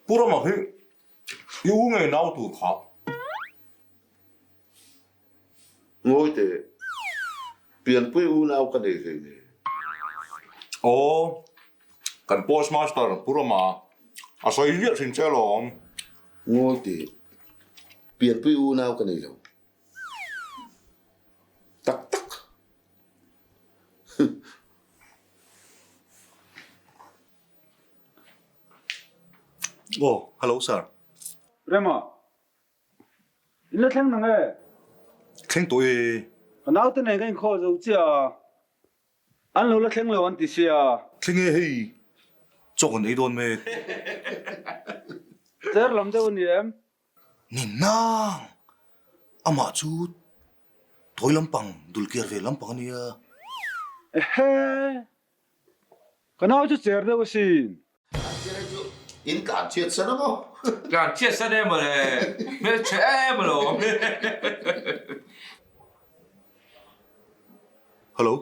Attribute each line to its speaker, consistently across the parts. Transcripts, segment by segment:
Speaker 1: Pu Rama hi i u ngei nau tur kha.
Speaker 2: Ngawi teh, pianpui unau ka nei hlei nen.
Speaker 1: Aw, kan postmaster Pu Rama a sawi ziah thin che alawm.
Speaker 2: Ngawi teh, pianpui unau ka nei lo. Tak tak.
Speaker 1: Aw, hello sir.
Speaker 3: Rema, in la thleng nang e?
Speaker 1: Thleng tawh e.
Speaker 3: Ka naute nen ka inkhaw zo chiah a, an lo la thleng lo an ti sia.
Speaker 1: Thleng e hei, chaw kan ei dawn mek.
Speaker 3: Cher lam deuh a ni em?
Speaker 1: Ni nang! Amah chu tawi lampang, dulkiar ve lampang a nia.
Speaker 3: Ehe! Ka nau chu cher deuh asin.
Speaker 2: An cher chu in tlan chhiat san a maw?
Speaker 4: Tlan chhiat san em mawle, hmelchhe em alawm.
Speaker 1: Hello.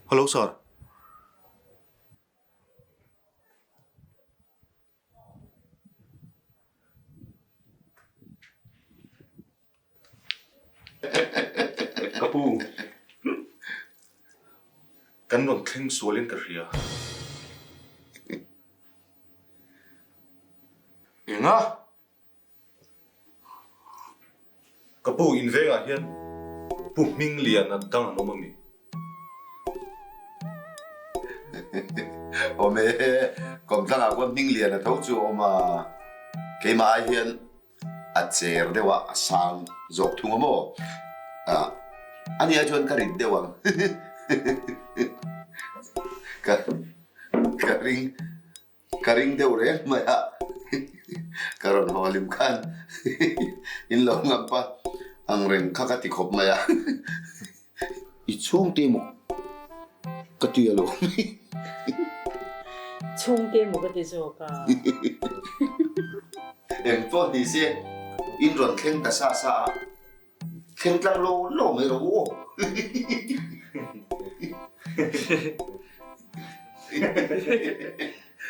Speaker 1: Hello sir. Ka pu, kan rawn thleng sualin ka hria. Enga? Ka pu, in vengah hian Pu Hmingliana dang an awm a mi?
Speaker 2: Awm e, kawmtlangah khuan Hmingliana tho chu a awm a, keimah ai hian a cher deuh a, a sang zawk thung a maw? Ah, ani ai chuan ka rit deuh ang. Ka ka ring Ka ring deuh reng mai a, ka rawn haw hlim khan in lo ngam pa ang reng kha ka ti khawp mai a, i chhungte maw ka ti alo.
Speaker 5: Chhungte maw ka ti zawk a.
Speaker 2: Eng pawh ni se in rawn thleng ta sa sa a, thleng tlang lo lo mai rawh u aw.